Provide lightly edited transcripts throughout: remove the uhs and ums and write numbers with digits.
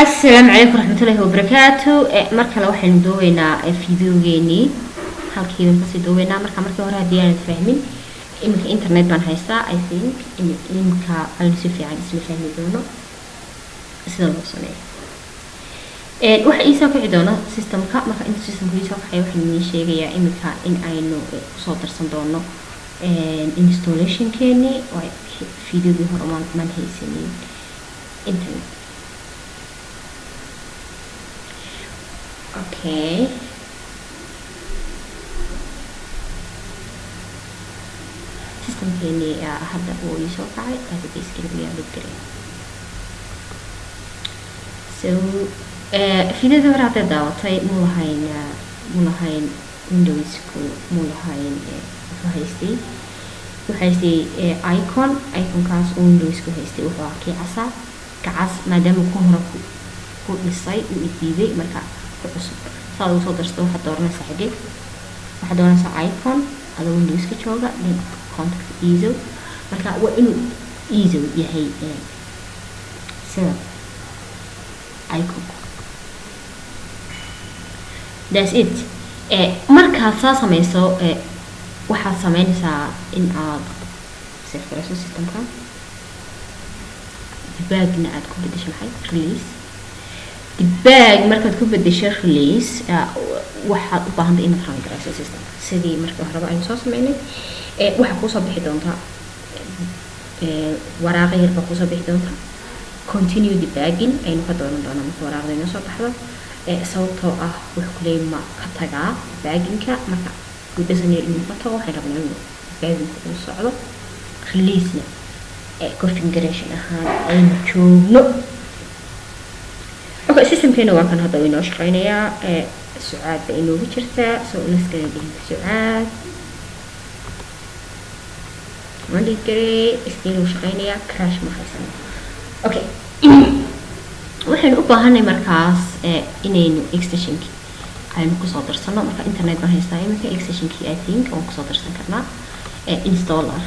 Asalaamu calaykum waraxmatullaahi wabarakaatu. Mar kale waxaynu dooweynaa fideogeenii, halkii baan kasii dooweynaa. Marka markii hore haddii aanad fahmin, iminka internet baan haystaa. I think in iminka aynu si fiican isla fahmi doono sida loo sameeyo. Waxa iisoo kici doona systemka. Marka inta systemka iisoo kacay, waxaan idiin sheegayaa iminka in aynu kusoo darsan doono installationkeenii. Videogii hore maan haysanin internet. Okay, systemkeenii hadda uu iisoo kacay, database lagu yaabid garay. So fiidadii hore hadday daawatay, mu lahayn mu lahayn Windowsku mu lahayn. Wuxuu haystay icon. Iconkaas uu Windowsku haystay wuxuu ahaa kii casaa, ka cas. Maadaama ku hore ku dhisay uu idiiday, marka ku cusub saad ugu soo darsato, waxaad dooranaysaa xigay, waxaad dooranaysaa icon adoo Windowska jooga, then contact ISO. Marka waa inuu ISO yahay sida iconku. That's it. Markaad saa sameyso, waxaad sameynaysaa in aad save garayso systemka, debugna aad ku bedesho maxay? Release. Debug markaad ku bedesho release, waxaad u baahantay inaad run garayso systemka sidii markii horeba aynu soo sameynay. Waxaa kuusoo bixi doonta waraaqa yar baa kuusoo bixi doonta. Continue debugging aynu ka dooran doonaa marka waraaqda inoo soo baxdo, sababtoo ah wuxuu kuleeyay ma ka tagaa debuggingka. Marka gudasanyo inuu ka tago, waxaan rabnaa inuu debuggingka uu socdo, releasena configuration ahaan aynu joogno. Okay, systemkeena waa kan hadda inoo shaqeynayaa. Sucaad ba inoogu jirtaa, so let's gonna delete Sucaad. Waan delete gareey, still uu shaqeynayaa, crash ma haysano. Okay, waxaynu u baahanay markaas inaynu extensionkii aynu kusoo darsano. Marka internet baan haystaa iminka, extensionkii I think waan kusoo darsan karnaa. Installer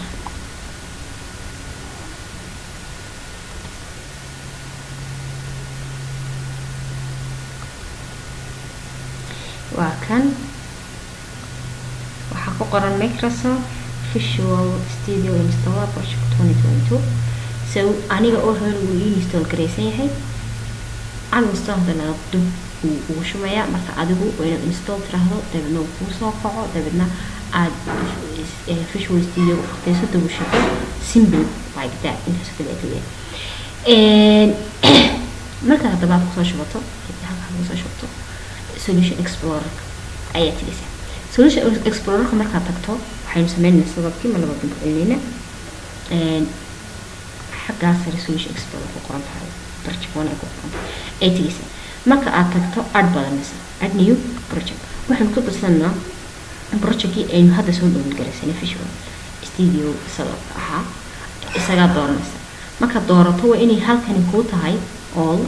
waa kan, waxaa ku qoran Microsoft Visual Studio Installer Project 2022. So aniga oo hore uu ii install garaysan yahay, uninstall hadana dib uu ugu shumayaa. Marka adigu waa inaad install tiraahdo, dabeedna uu kuu soo kaco, dabeedna aad Visual Studio u furtayso, dib u shaqo. Simple like that. Intaas kale weeyaan. Marka haddaba aad kusoo shubato, halka kusoo shubato, Solution Explorer ayaa tegaysaa. Solution Explorerka markaad tagto, waxaynu sameynaynaa sababkii ma laba bin ku celinayna. Xaggaa sare Solution Explorer ku qoran tahay, project one ay ku qoran tahay ay tegaysaa. Marka aad tagto, add badanaysa, add new project. Waxaynu ku darsanaa projectkii aynu hadda soo download garaysanay, Visual Studio sababka ahaa, isagaa dooranaysa. Markaad doorato, waa inay halkani kuu tahay all,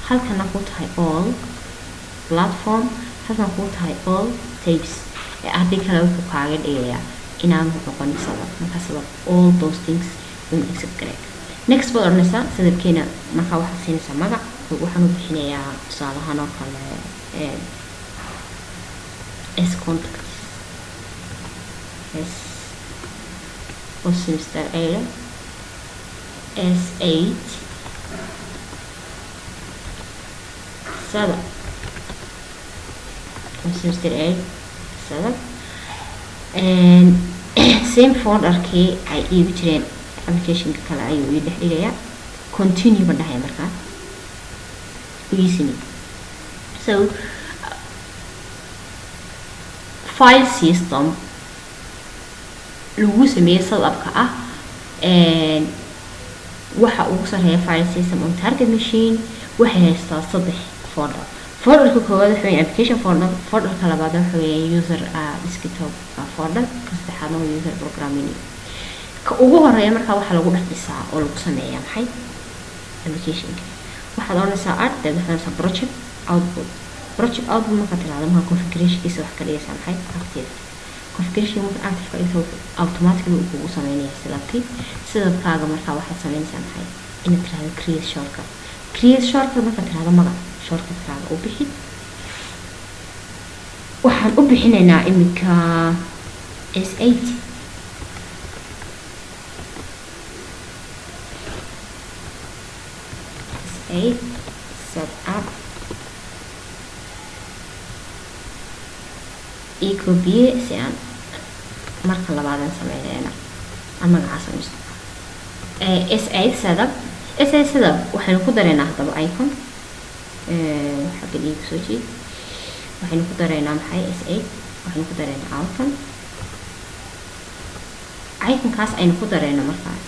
halkana kuu tahay all platform, halkan kuu tahay all types. Haddii kale wuxuu kaaga dhigayaa inaanu noqon sabab. Marka sabab all those things inuu accept garay, next baad odhanaysaa. Sadabkeena markaa waxaad siinaysaa magac. Waxaan u bixinayaa tusaalahaan oo kale S contact S oo semester A, S8 7 oo semester A 7. Same folderkii ay iigu jireen applicationka kale ayuu ii dhex dhigayaa. Continue baan dhahaya markaa, uu. So file system lagu sameeyey setupka ah, waxa ugu sareeya file system on target machine. Waxay haystaa saddex folder. Folderka koowaad waxa weeye application folder, folderka labaad waxa weeye user desktop folder, ka saddexaadna waa user programming. Ka ugu horeeya markaa waxaa lagu dhex dhisaa oo lagu sameeyaa maxay? Applicationka. Waxaad odhanaysaa add, dabeed waxaad odhanaysaa project output. Project output markaad tirahdo, markaa configurationkiisa wax ka dhigaysaa maxay? Active. Configuration marka active ka dhigto, automatically uu kugu sameynaya setupkii. Setupkaaga markaa waxaad sameynaysaa maxay? Inaad tirahdo create shortcut. Create shortcut markaad tirahdo, magac shortcutkaaga u bixi. Waxaan u bixinaynaa iminka S8. S8 set up ii koobiye si aan marka labaadan sameynayna aan magacaa samaysto. S8 setup, S8 setup. Waxaynu ku dareynaa haddaba icon. Xaggan iigu soo jiid. Waxaynu ku dareynaa maxay? S8 waxaynu ku dareynaa icon. Iconkaas aynu ku dareyno markaas,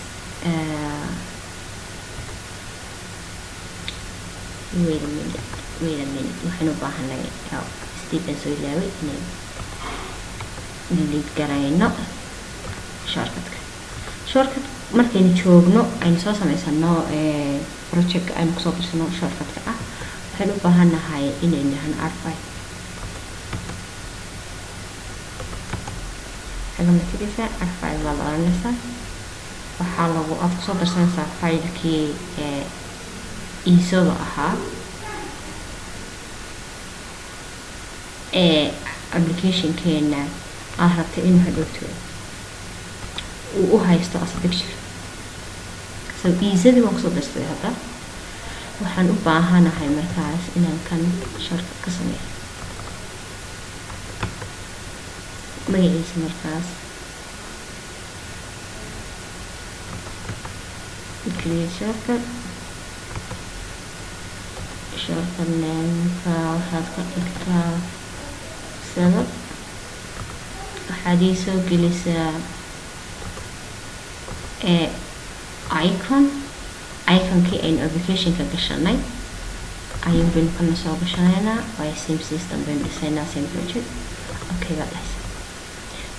wait a minute, wait a minute, waxaynu u baahanay step baan soo ilaaway, inay delete garayno shortcutka. Shortcut markaynu joogno, aynu soo samaysano project, aynu kusoo darsano shortcutka ah, waxaynu u baahannahay inaynu nahno add file. Xagga ma tegaysaa, add file baad oranaysaa. Waxaa lagu aad kusoo darsanaysaa filekii iisooda ahaa ee applicationkeena aad rabtay inuu hadhowto uu u haysto as a picture. So iisadii waan kusoo darsaday. Hadda waxaan u baahanahay markaas inaan kan shortcut ka sameeyo magaciisa. Markaas create shortcut, shortcut nameka waxaad ka dhigtaa sabab. Waxaad ii soo gelisaa ee icon. Iconkii aynu applicationka gashanay ayuun baynu kana soo gashanaynaa, waayo same system baynu dhisaynaa, same project. Okay baad dhahaysaa.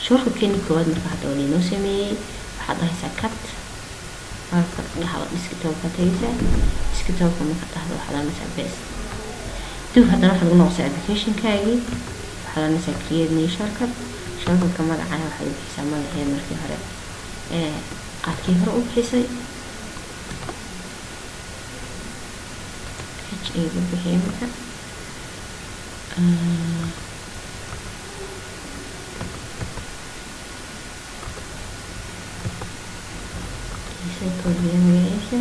Shortcutkeeni koowaad marka hadda waa lainoo sameeyey. Waxaad dhahaysaa cut. Marka dhahdo, desktopka tegaysaa. Desktopka marka dhahdo, waxaad oranaysaa paste. Dib haddana waxaad ugu noqosaa applicationkaagii. Waxaad oranaysaa create new shortcut. Shortcutka magacana waxaad u bixisaa magaceed markii hore ee aadkii hore u bixisay. H A u bixiyay marka. Isoo koobiye magaciisa,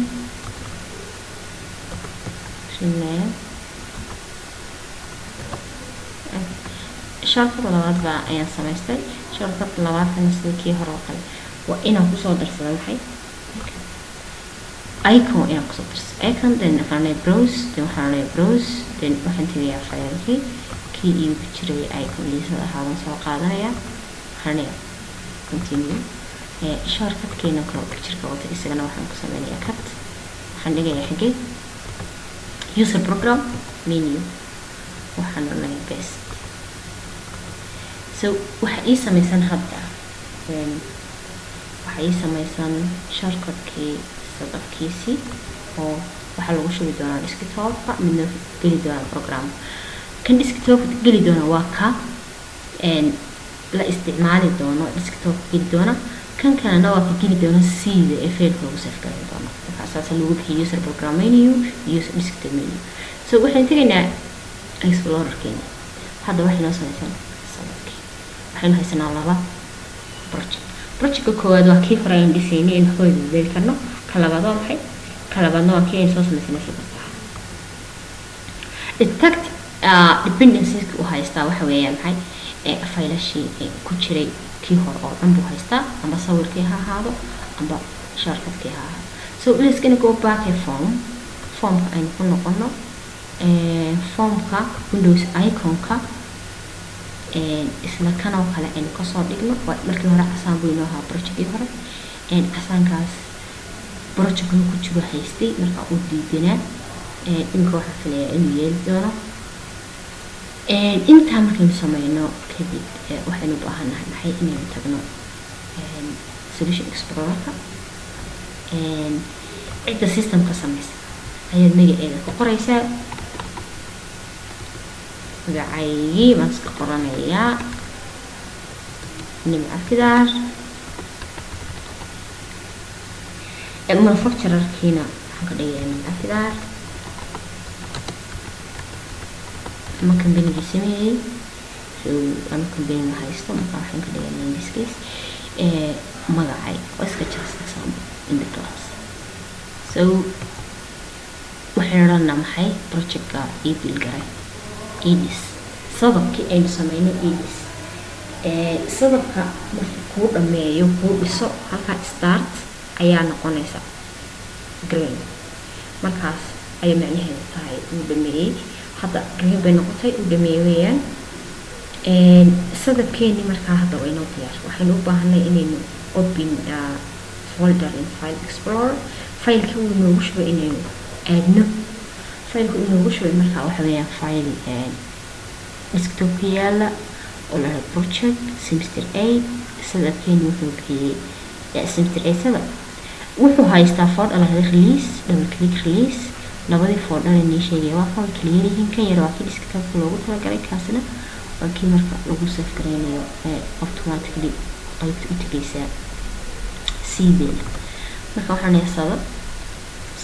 rename. Shortcut labaad baa ayaan samaystay. Shortcut labaadkana sida kii hore oo kale waa inaan kusoo darsado maxay? Icon. Waa inaan kusoo darsado icon. Then waxaan leeyahay browse, then waxaan leeyahay browse, then waxaan tegayaa filekii kii iigu jiray icon liisada ahaadan soo qaadanaya. Waxaan leeyahay continue. Shortcutkeena kale oo pictureka wata, isagana waxaan ku sameynayaa cut. Waxaan dhigayaa xagee? User program menu. Waxaan odhanayaa paste. So waxa ii samaysan hadda, waxa ii samaysan shortcutkii setupkiisii, oo waxaa lagu shubi doonaa desktopka, midna geli doonaa program. Kan desktopka geli doona waa ka la isticmaali doono, desktopka geli doona. Kan kalena waa ka geli doona C-da ee failka lagu save garan doono. Markaa saasa lagu bixiyo user program menu, user desktop menu. So waxaan tegaynaa explorerkeena. Hadda waxay noo samaysan setupkii. Waxaynu haysanaa laba project. Projectka koowaad waa kii hore aynu dhisaynay in waxba bedeli karno. Ka labaad waa maxay? Ka labaadna waa kii aynu soo samaysanay setupka. Detect dependencies u haystaa waxa weeyaan maxay? Faylashii ku jiray kii hore oo dhan buu haystaa, amba sawirkii ha ahaado, amba shortcutkii ha ahaado. So let's gonna go back a form. Formka aynu ku noqono, formka Windows iconka isla kanoo kale aynu kasoo dhigno. Markii hore casaan buu inoo ahaa projectkii hore. Casaankaas projectka ku jiro haystay, marka uu diidanaa. Imika waxaan filayaa inuu yeeli doono. Intaa markaynu sameyno kadib, waxaynu u baahannahay maxay? Inaynu tagno solution explorerka. Cidda systemka sameysa ayaad magaceeda ku qoreysaa. Magacaygii baan iska qoranayaa, Nimca Kidaar. Manufacturerkiina waxaan ka dhigayaa Nimca Kidaar. Ama companygii sameeyey. So ama company ma haysto, marka waxaan ka dhiganaa in this case magacay waa iska just example in the class. So waxaan odhanaa maxay? Projectka ii build garay, ii dhis setupkii aynu sameynay, ii dhis setupka. Markuu kuu dhameeyo, kuu dhiso, halkaa start ayaa noqonaysa green. Markaas ayaa macnaheedu tahay uu dhameeyey. Hadda green bay noqotay, uu dhameeyey weeyaan setupkeeni. Markaa hadda waa inoo diyaar. Waxaynu u baahanay inaynu open folder in file explorer, fileka uu inoogu shubay inaynu aadno. Fileka uu inoogu shubay markaa waxa weeyaan file desktopka yaala oo la project semester 8. Setupkeeni wuxuu bixiyey semester 8 setup. Wuxuu haystaa folder la release. Double click release. Labadii folder inii sheegay waa kan, clear yihiin. Kan yar waa kii desktopka loogu talagalay, kaasina waa kii marka lagu save gareynayo automatically qaybta u tegaysaa cdeena. Marka waxaan onayaa setup,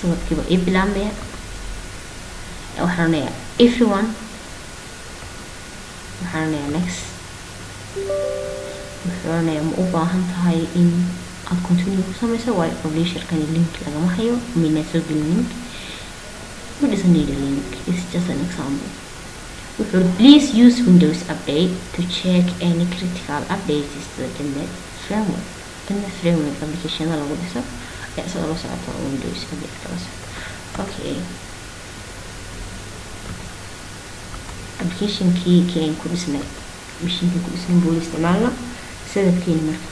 setupkiiba ii bilaabmaya. Waxaan onayaa everyone, waxaan onayaa next. Wuxuu onayaa ma u baahan tahay in aad continue ku sameyso, waayo publisherkani link lagama hayo, maynaa soo gelin link. We doesn't need a link, it's just an example. Wuxuu please use Windows Update to check any critical updates to the .NET Framework. .NET Framework applicationada lagu dhiso ayaa isagoo la socota Windows Update kala socota. Okay, applicationkii kii aynu ku dhisnay, mashiinkii ku dhisnay buu isticmaalna setupkeeni. Marka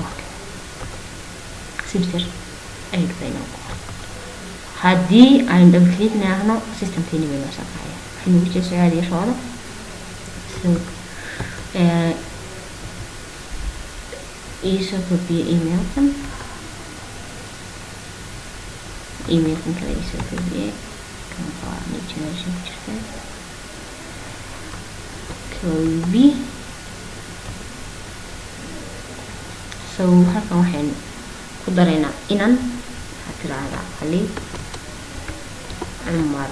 waa semester 8 baynu ku qoran. Haddii aynu double click niraahno, systemkeeni bay noo soo kacaya. Waxay nagu jira Sucaad iyo Rooda. So iisoo kobiye emailkan, emailkan kale iisoo kobiye. Kan waa new generation ku jirta. Copy. So halkan waxaynu ku daraynaa inan, waxaa tiraahdaa Cali Cumar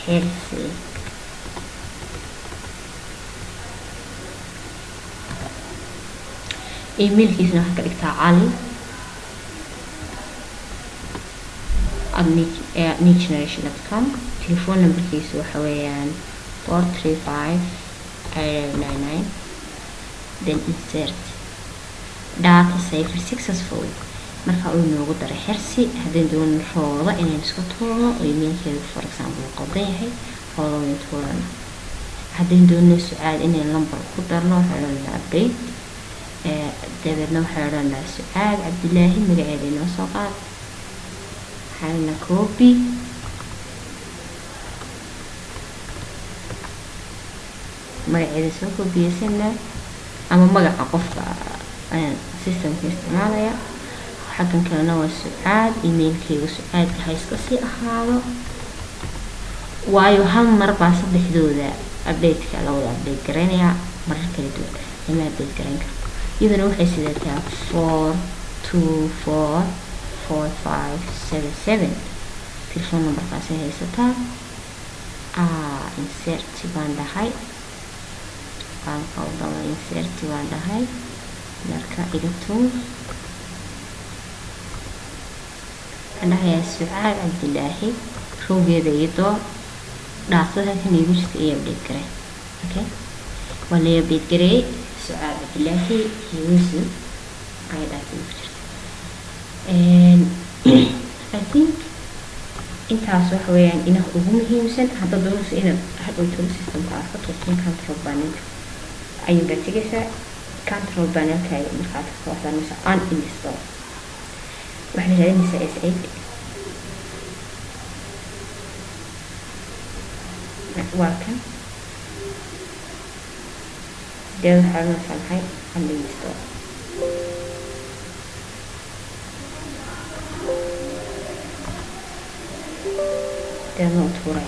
Xirsi. Emailkiisna waxaad ka dhigtaa cali@newgeneration.com. Telephone numberkiisu waxa weeyaan 435 999. Then insert data saver successfully. Marka uu inoogu daray Xirsi. Haddii doono Rooda inaynu iska tuurno oo emailkeedu, for example, uu qaldan yahay, Rooda waynu tuurana. Haddii doono Sucaad inaynu number ku darno, waxaan odhanaa update. Dabeedna waxaan odhanaa Sucaad Cabdilaahi, magaceeda inoo soo qaad. Waxaan odhanaa copy. Magaceeda soo kobiyeysanaa ama magaca qofka systemka isticmaalaya. Xaggan kalena waa Sucaad, emailkeyga Sucaad ha iska sii ahaado, waayo hal mar baa saddexdooda updateka la wada update gareynayaa. Marar kala duwan lama update gareyn karto. Iyaduna waxay sidataa 4244577, telephone numberkaasay haysataa. Insert baan dhahay, waan qaldama, insert baan dhahay. Marka iga tuur. Waxaan dhahayaa Sucaad Cabdilaahi rowgeeda iyo door dhaatada halkan iigu jirta iyo update garee. Okay, waa la update gareeyey. Sucaad Cabdilaahi Yuusuf ayaa dhaata iigu jirta. I think intaas waxa weeyaan inaha ugu muhiimsan. Haddaad doonayso inaad hadhowto systemka aad ka tuurtin, control panelka ayuunbaad tegaysaa. Control panelkaaga markaad tagto, waxaad oranaysaa uninstall. Waxaad raadinaysaa S8, waa kan. Dee waxaa oranaysaa maxay? Uninstall. Deedna u tuuray.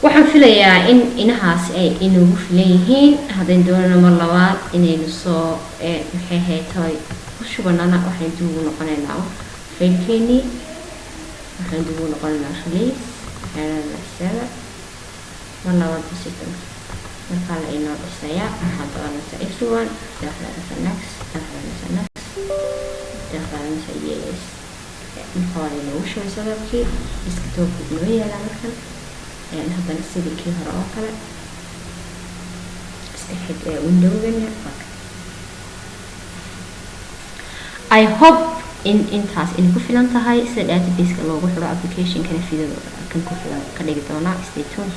Waxaan Filayaa in inahaas ay inugu filan yihiin. Haddayn doonano mar labaad inaynu soo, maxay ahayd toy, ku shubanana, waxaynu dib ugu noqonaynaa faylkeenii, waxaynu dib ugu noqonaynaa release, waxaynu server mar labaad system markaa la inoo dhisayaa. Waxaad dooranaysaa everyone, waxaad dooranaysaa next, waxaad dooranaysaa next, waxaad dooranaysaa yes. Marka waa inoogu shubay setupkii, desktopku inoo yaalaa. Markan haddana sidii kii hore oo kale iska xid ee windowgana. I hope in intaas inay ku filan tahay sida database-ka loogu xidho application-kana. Video kan ku xiga ka dhigi doonaa. Stay tuned.